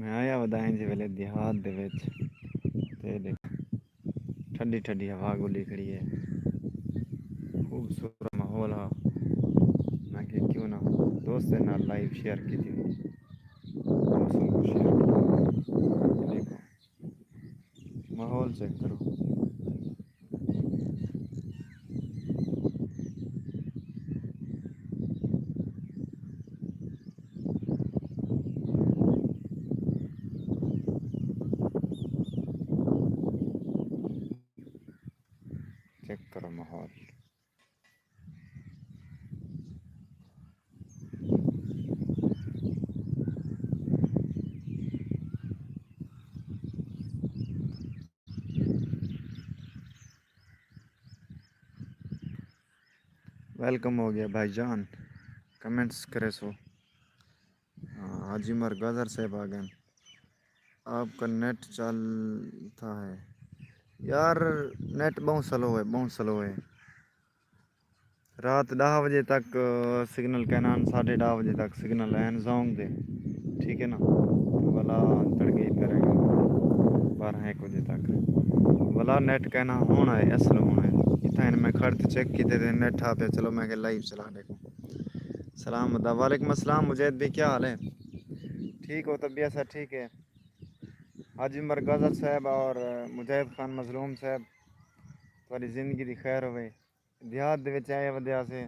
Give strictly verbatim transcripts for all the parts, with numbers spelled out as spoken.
میں آیا ودا اینجھے ویلے دیہات دے وچ، تے ݙیکھ، ٹھڈی ٹھڈی ہوا گلی کھڑی ہے، خوبصورت ماحول ہا۔ میں کہ کیوں نہ دوست دے نال لائیو شیئر کیتی ونڄے، دوستاں کوں شیئر کیتی ونڄے۔ ݙیکھو، ماحول چیک کرو۔ چیک کرو ماحول۔ ویلکم ہو گیا بھائی جان، کمنٹس کرے سو۔ ہاں، حاجی عمر گوادر صاحب آ گئے۔ آپ کا نیٹ چلتا ہے؟ یار، نیٹ بہت سلو ہے، بہت سلو ہے۔ رات ݙاہ وڄے تک، آ، سگنل کائنا، ساڈھے ݙاہ وڄے تک سگنل ہن زونگ دے، ٹھیک ہے نا؟ ولا تڑکے پہ رہ ڳئے ٻارہاں ہک وڄے تک، ولا نیٹ کائنا۔ ہݨ آئے، اصل ہݨ آئے۔ اتھاں ہن میں کھڑ تے چیک کیتے تے نیٹ آ پیا۔ چلو میں کہ لائیو چلا ݙیکھوں۔ سلام ادا، وعلیکم السلام مجاہد بھائی، کیا حال ہے؟ ٹھیک ہو؟ طبیعت سب ٹھیک ہے؟ حاجی عمر گوادر صاحب اور مجاہد خان مظلوم صاحب، تہاݙی زندگی دی خیر ہووے۔ دیہات دے وچ آئے ودے ہاسے،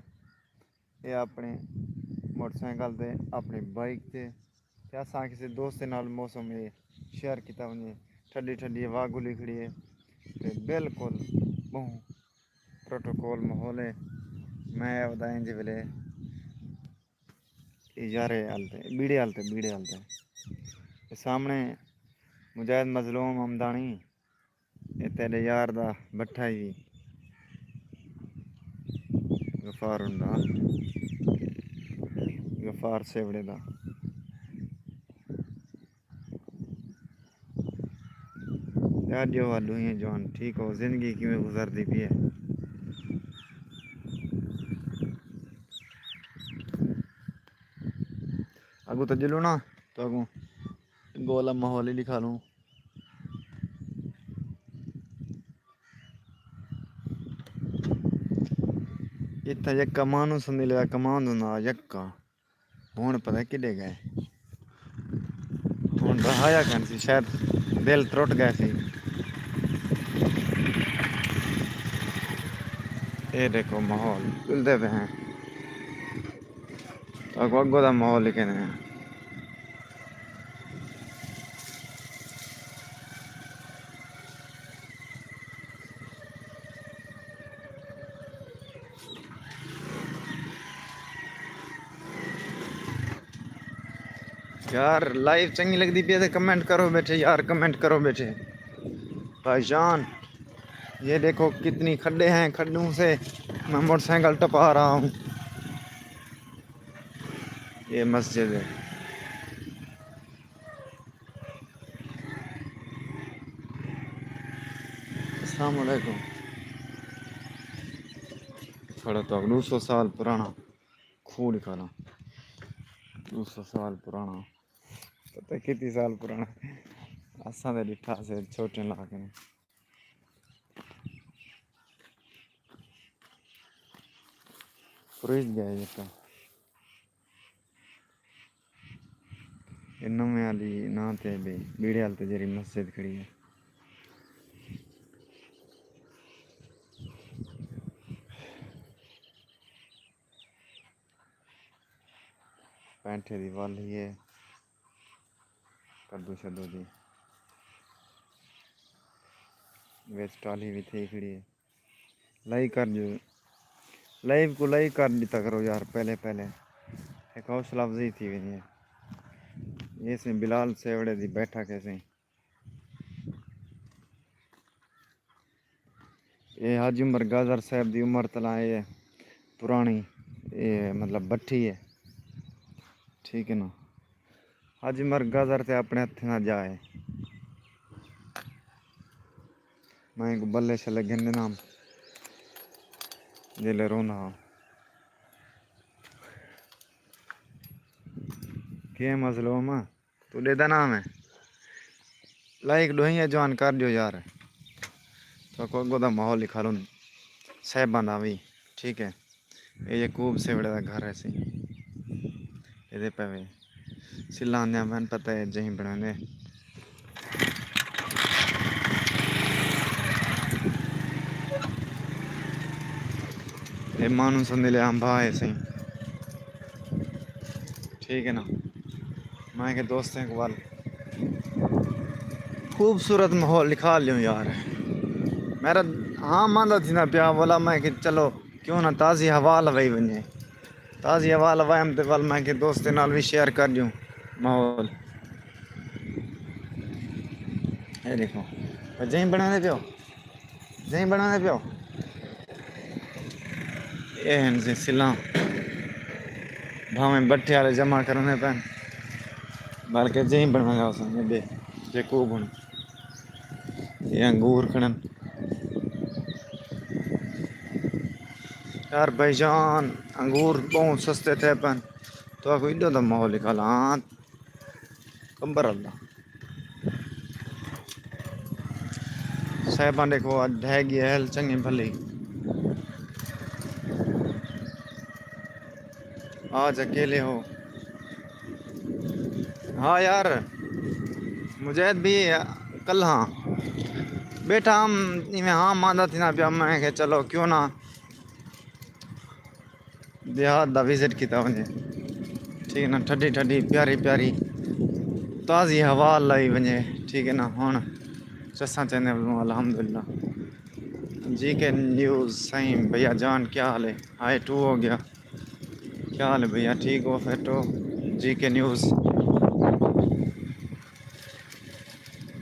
اے اپݨے موٹر سائیکل تے، اپݨی بائیک تے، تے اساں کسے دوست دے نال موسم اے شیئر کیتا ونڄے۔ ٹھڈی ٹھڈی ہوا گھلی کھڑی ہے تے بالکل ٻہوں پروٹوکول ماحول ہے۔ میں ودا اینجھے ویلے یارے ہل تے، ٻیڑے ہل تے، ٻیڑے ہل تے۔ تے سامݨے مجاہد مظلوم ہمداݨی، اے تیݙے یار دا بٹھا ہی غفار ہوندا، غفار سیوڑے دا۔ ݙاڈھیو وا ݙوہیں جوان، ٹھیک ہو؟ زندگی کیویں گزردی پئی ہے؟ اڳوں تاں ڄلوں نا، تاں اڳوں گولا ماحول ہی ݙکھا لوں۔ اتھاں یک کمانو سندی لیا، کمان دا ناں یکا۔ ہݨ پتہ کݙے ڳئے۔ ہݨ رہایا کن سی، شاید دل ترٹ ڳئے سی۔ اے ݙیکھو ماحول ڳلدے پئے ہیں۔ اڳوں، اڳوں دا ماحول ہی کیویں ہے۔ یار، لائیو چنڳی لڳدی پئی ہے تے کمنٹ کرو ٻیٹھے یار، کمنٹ کرو ٻیٹھے۔ بھائی جان، یہ دیکھو کتنی کھڈے ہیں، کھڈوں سے میں موٹر سائیکل ٹپا رہا ہوں۔ یہ مسجد ہے۔ السلام علیکم۔ ساڑھے تو ݙو سو سال پراݨا کھوہ ݙکھانا۔ ݙو سو سال پراݨا۔ پتہ کتنی سال پراݨا۔ اساں تے ݙٹھا سے چھوٹے لا کے۔ پریج ڳئے جتا۔ اے نویں آلی ناں تے ٻے، ٻیڑے آل تے جیڑھی مسجد کھڑی ہے۔ پینٹھے دی ول ہی ہے، کدو شدو دی۔ وچ ٹالی وی تھئی کھڑی ہے۔ لائک کر جو، لائیو کوں لائک کر ݙتا کرو یار، پہلے پہلے ہک حوصلہ افزائی تھی ویندی ہے۔ یہ سیں بلال سیوڑے دی بیٹھک ہے سیں۔ اے حاجی عمر گازر صاحب دی عمر تلاں اے پراݨی، اے مطلب بٹھی ہے، ٹھیک ہے نا۔ حاجی عمر گازر تے اپݨے ہتھیں نہ جائے۔ میں کوں بلے شلے گھن ݙیندا ہم جیلے روندا ہاں۔ کیہ مظلوم آں؟ توں ݙیہدا نہ ہاویں؟ لائک ݙوہیں جوان کر ݙیو یار۔ تو کو اڳوں دا ماحول ݙکھاڑوں صاحباں دا وی، ٹھیک ہے۔ اے یعقوب سیوڑے دا گھر ہے سی۔ اے دے پے وے۔ سلاں دیاں ون پتہ ہے جہیں بݨاندے۔ اے مانو سندے لے امبا ہے سئیں۔ ٹھیک ہے نا۔ میں کہ دوستیں کو ول خوبصورت ماحول ݙکھا لیوں یار۔ میرا ہاں ماندا تھیندا پیا ولا میں کہ چلو کیوں نہ تازی ہوا لوائی ونڄے۔ تازی ہوا لوائم تے ول میں کہ دوستیں نال وی شیئر کر ݙیوں ماحول۔ اے ݙیکھو۔ جہیں بݨاندے پیو۔ جہیں بݨاندے پیو۔ اے ہن سی سلاں۔ بھاویں بٹھے والے جمع کرݨے پئن۔ بلکہ جہیں بݨاندے ہوسن ٻئے یعقوب ہن۔ اے انگور کھڑن۔ یار بھائی جان، انگور ٻہوں سستے تھئے پئن۔ تو کوئی ݙو دا ماحول ݙکھالاں۔ کمبر اللہ۔ صاحباں ݙیکھو، اڄ ڈھہہ ڳئی ہل چنڳی بھلی۔ آج اکیلے ہو؟ ہاں یار، مجاہد بھی کل ہاں۔ ٻیٹھا ہم ایویں ہاں ماندا تھیندا پیا، میں کہ چلو کیوں نہ دیہات دا وزٹ کیتا ونڄے۔ ٹھیک ہے نا، ٹھڈی ٹھڈی، پیاری پیاری، تازی ہوا لائی ونڄے۔ ٹھیک ہے نا، ہݨ چساں چیندے ولوں الحمدللہ۔ جی کے نیوز سئیں، بھیا جان کیا حال ہے؟ ہائے ٹو ہو ڳیا۔ کیا حال ہے بھیا، ٹھیک ہو، فٹ ہو؟ جی کے نیوز۔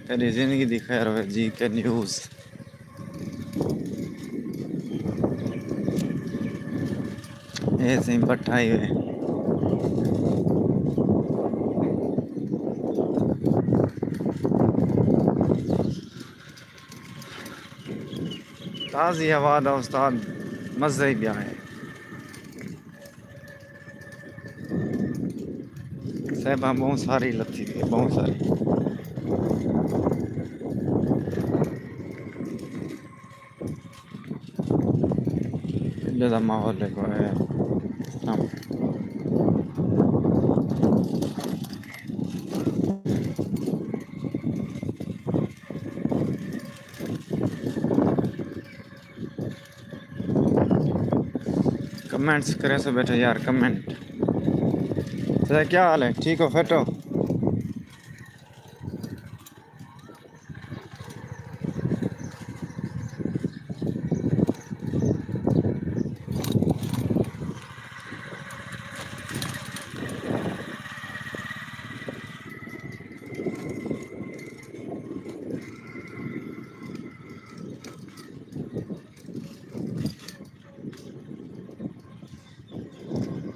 تیݙی زندگی دی خیر ہوئے، جی کے نیوز۔ اے سئیں بٹھا ہی ہوئے۔ تازی ہوا دا استاد مزہ ہی ٻیا ہے۔ صاحباں ٻہوں ساری لتھی پئی، ٻہوں ساری۔ اڄ دا ماحول ݙیکھو ہے۔ کمنٹس کرے سو بیٹھے یار، کمنٹ۔ تو کیا حال ہے؟ ٹھیک ہو؟ فٹ ہو؟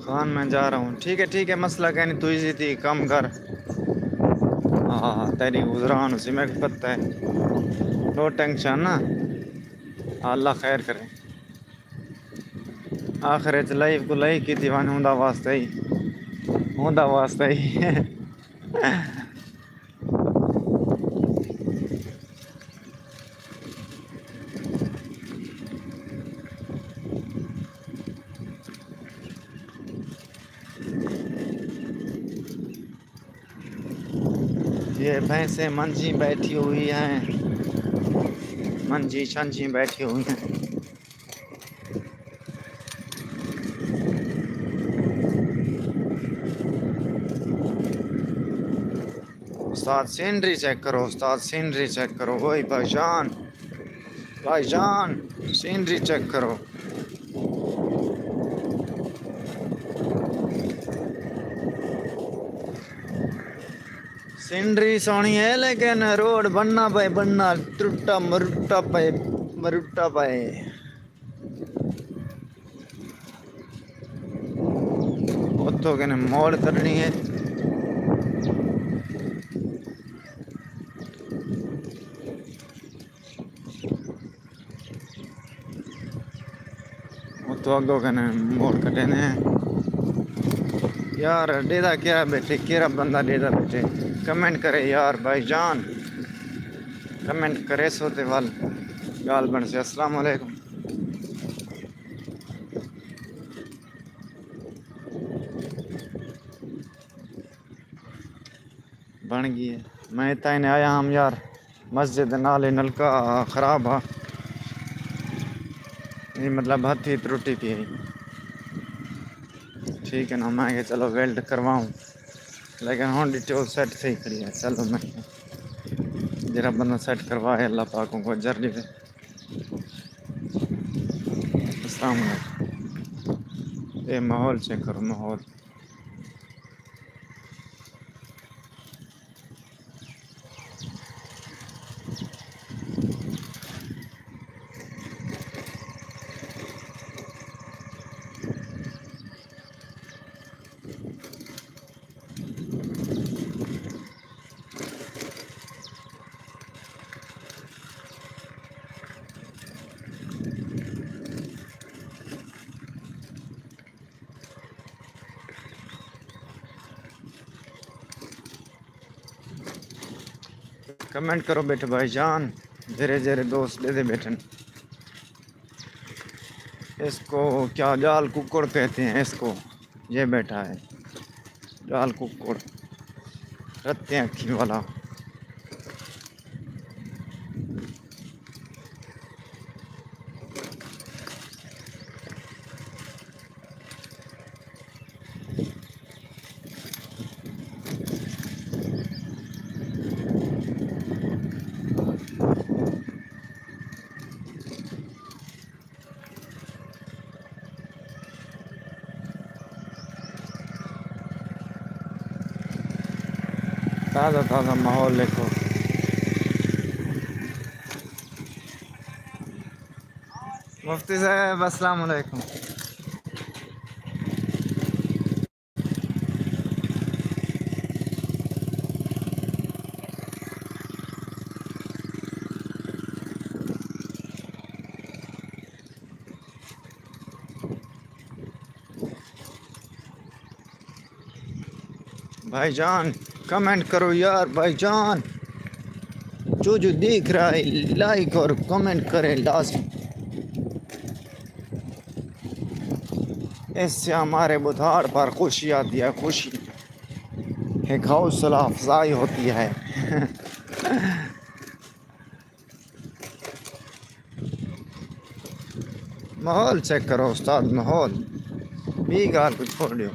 خان، میں جا رہا ہوں۔ ٹھیک ہے، ٹھیک ہے، مسئلہ کہیں نہیں، تو ایزی تھی کم کر۔ ہاں، تیری گزران اسی میں پتہ ہے۔ نو ٹینشن نا، اللہ خیر کرے۔ آخر اچ لائیو کو لائک کیتی ونڄ، ہوندا واسطہ ہی، ہوندا واسطہ ہی۔ یہ بھینسیں منجھی بیٹھی ہوئی ہیں، منجھی شنجھی بیٹھی ہوئی ہیں۔ استاد سینری چیک کرو، استاد سینری چیک کرو۔ اوئے بھائی جان، بھائی جان، سینری چیک کرو۔ سینری سوہݨی ہے لیکن روڈ بݨنا پئے، بݨنا، ٹرٹا مرٹا پئے، مرٹا پئے۔ اتھوں کنے موڑ کڈھݨی ہے۔ اتھوں اڳوں کنے موڑ کڈھیندے ہیں۔ یار، ݙیہدا کیڑھا ٻیٹھے، کیڑھا بندہ ݙیہدا ٻیٹھے؟ کمنٹ کرے یار، بھائی جان۔ کمنٹ کریسو تے ول ڳالھ بݨسے۔ السلام علیکم۔ بݨ ڳئی ہے۔ میں اتھاں ہی آیا ہم یار، مسجد دے نال ہی نلکا خراب ہا، یہ مطلب ہتھی ترٹی پئی ہے۔ ٹھیک ہے نا، میں کہ چلو ویلڈ کرواؤں، لیکن ہݨ ݙٹھو سیٹ تھئی کھڑی ہے۔ چلو میں کہ جیڑھا بندہ سیٹ کروائے، اللہ پاک اونکوں اجر ݙیوے۔ السلام علیکم۔ اے ماحول چیک کرو، ماحول۔ کمنٹ کرو بیٹھے بھائی جان، جیڑھے جیڑھے دوست ݙیہدے بیٹھن۔ اس کو کیا جال ککڑ کہتے ہیں؟ اس کو یہ بیٹھا ہے جال ککڑ، رتے اکھیں والا۔ تازہ تازہ ماحول ݙیکھو۔ مفتی صاحب، السلام علیکم۔ بھائی جان، کمنٹ کرو یار بھائی جان، جو جو دیکھ رہا ہے لائک اور کمنٹ کرے لازم۔ اس سے ہمارے بتھاڑ پر خوشی آتی ہے، خوشی، ایک حوصلہ افزائی ہوتی ہے۔ ماحول چیک کرو استاد، ماحول۔ ٻی ڳالھ کوں چھوڑ ݙیو۔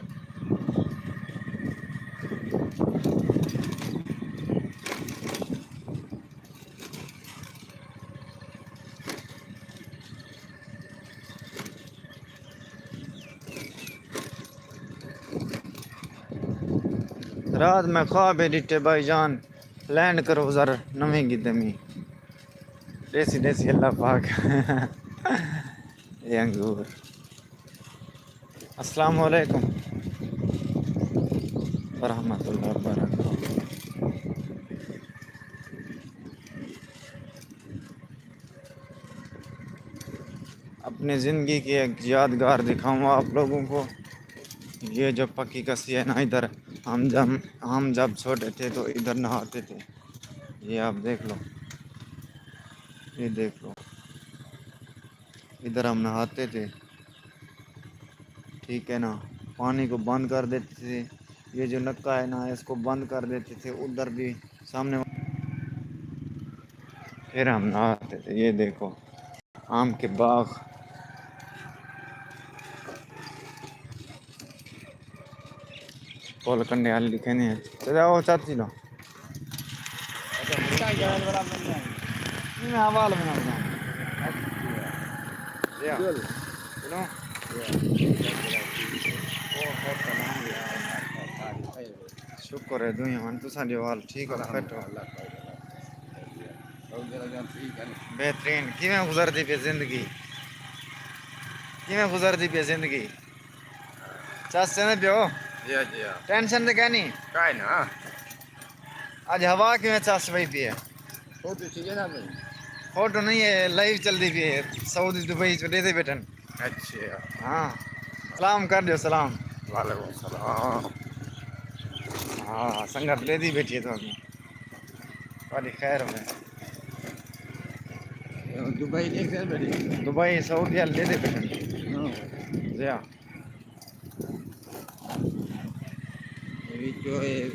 رات میں خواب ݙٹھے بھائی جان، لینڈ کروزر نویں گھدمی۔ ݙیسی ݙیسی اللہ پاک۔ اے انگور۔ السلام علیکم ورحمۃ اللہ وبرکاتہ۔ اپنی زندگی کی ایک یادگار دکھاؤں آپ لوگوں کو۔ یہ جو پکی کسی ہے نا، ادھر ہم جب، ہم جب چھوٹے تھے تو ادھر نہاتے تھے۔ یہ آپ دیکھ لو، یہ دیکھ لو، ادھر ہم نہاتے تھے، ٹھیک ہے نا، پانی کو بند کر دیتے تھے۔ یہ جو نکا ہے نا، اس کو بند کر دیتے تھے۔ ادھر بھی سامنے پھر ہم نہاتے تھے۔ یہ دیکھو، آم کے باغ، پل کنڈے والے لکھے نہیں ہیں۔ چلو، آؤ، چاچی لو۔ میں حوال بنا بنا۔ شکر ہے، دوئی ہن تساں جو حال ٹھیک ہو، فٹ ہو؟ بہترین۔ کیویں گزردی پئی زندگی؟ کیویں گزردی پئی زندگی؟ چس چیندے پیو؟ جی ہاں، جی ہاں۔ ٹینشن تے کائنی؟ کائے نا۔ اڄ ہوا کیویں چس پئی پئی ہے؟ فوٹو چاہیے نا بھائی۔ فوٹو نہیں ہے، لائیو چلدی پئی ہے، سعودی دبئی چ ݙیہدے بیٹھن۔ اچھا۔ ہاں، سلام کر ݙیو، سلام۔ وعلیکم السلام۔ ہاں، سنگت ݙیہدی بیٹھی ہے تہاکوں۔ تہاݙی خیر ہووے۔ دبئی ݙیکھدے پئے؟ دبئی، سعودی والے ݙیہدے پئے ہن۔ ہاں۔ جی ہاں۔ وچوں اے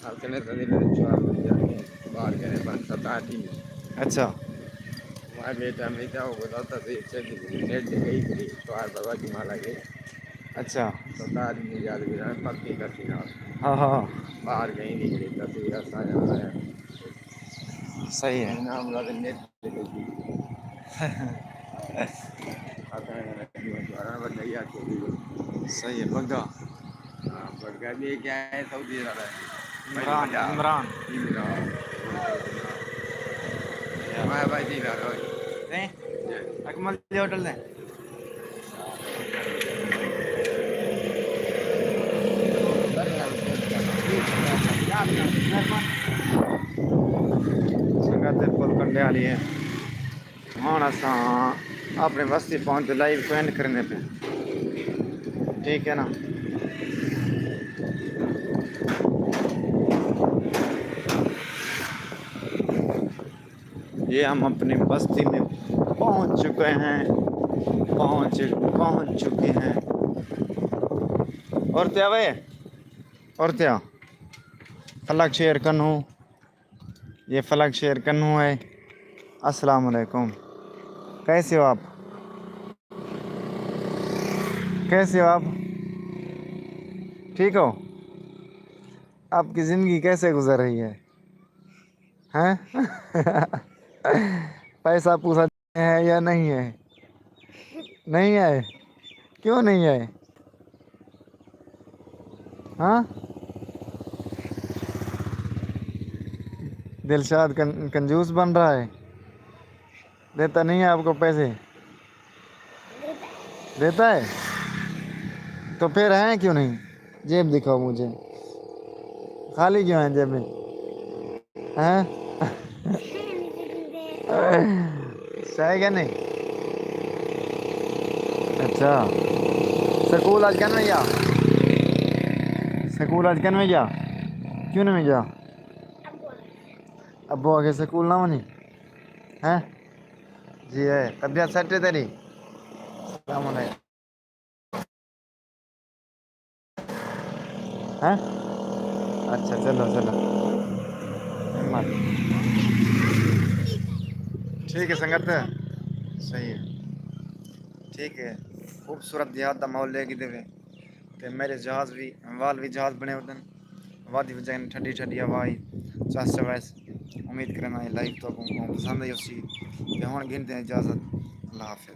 ہلکنے تاں میرے چوار بجے آ گئے، باہر گئے پنج ست آٹھ ہی۔ اچھا۔ میں بیٹا، میں کیا ہو گیا تھا، تو یہ چیک نیٹ دے گئی تھی، چوار بابا کی مالا گئے۔ اچھا۔ ست آٹھ ہی یاد بھی رہا، پکی کرتی نال۔ ہاں، ہاں۔ باہر گئی نہیں گئی، تو یہ سارا ہے۔ صحیح ہے۔ نام لا دے نیٹ صحیح ہے، بگا۔ عمران، عمران۔ عمران۔ اکمل جی ہوٹل دے۔ سنگت دے پل کنڈے والی ہے۔ ہݨ اساں اپݨی وستی پہنچ تے لائیو کو اینڈ کرنے پہ۔ ٹھیک ہے نا؟ یہ ہم اپنی بستی میں پہنچ چکے ہیں، پہنچ، پہنچ چکے ہیں۔ اور کیا بھائی؟ اور کیا؟ فلک شیئر کنوں، یہ فلک شیئر کنوں ہے۔ السلام علیکم، کیسے ہو آپ؟ کیسے ہو آپ؟ ٹھیک ہو؟ آپ کی زندگی کیسے گزر رہی ہے؟ ہیں؟ پیسہ پوسا ہے یا نہیں ہے؟ نہیں ہے؟ کیوں نہیں ہے؟ ہاں؟ دلشاد کن-، کنجوس بن رہا ہے، دیتا نہیں ہے آپ کو پیسے؟ دیتا ہے؟ تو پھر ہیں کیوں نہیں؟ جیب دکھاؤ مجھے، خالی کیوں ہیں جیب میں؟ ہیں؟ صحیح کہ نہیں؟ اچھا، سکول اڄ کن وی ڳیا؟ سکول اڄ کن وی ڳیا؟ کیوں نہیں گیا؟ ابو آ کے سکول نہ ونی؟ ہیں؟ جی ہے، طبیعت سیٹ ہے تیری؟ السلام علیکم۔ ہیں؟ اچھا، چلو، چلو۔ ہمت۔ ٹھیک ہے سنگت، صحیح ہے، ٹھیک ہے۔ خوبصورت دیہات دا ماحول لے کے دے۔ تے میݙے جہاز وی، وال وی جہاز بݨے ہوندن، وادی وچ ٹھڈی ٹھڈی ہوا آئی، چس چویس۔ امید کریندا اے لائیو تہاکوں پسند آئی ہوسی۔ تے ہݨ گھندے اجازت، اللہ حافظ۔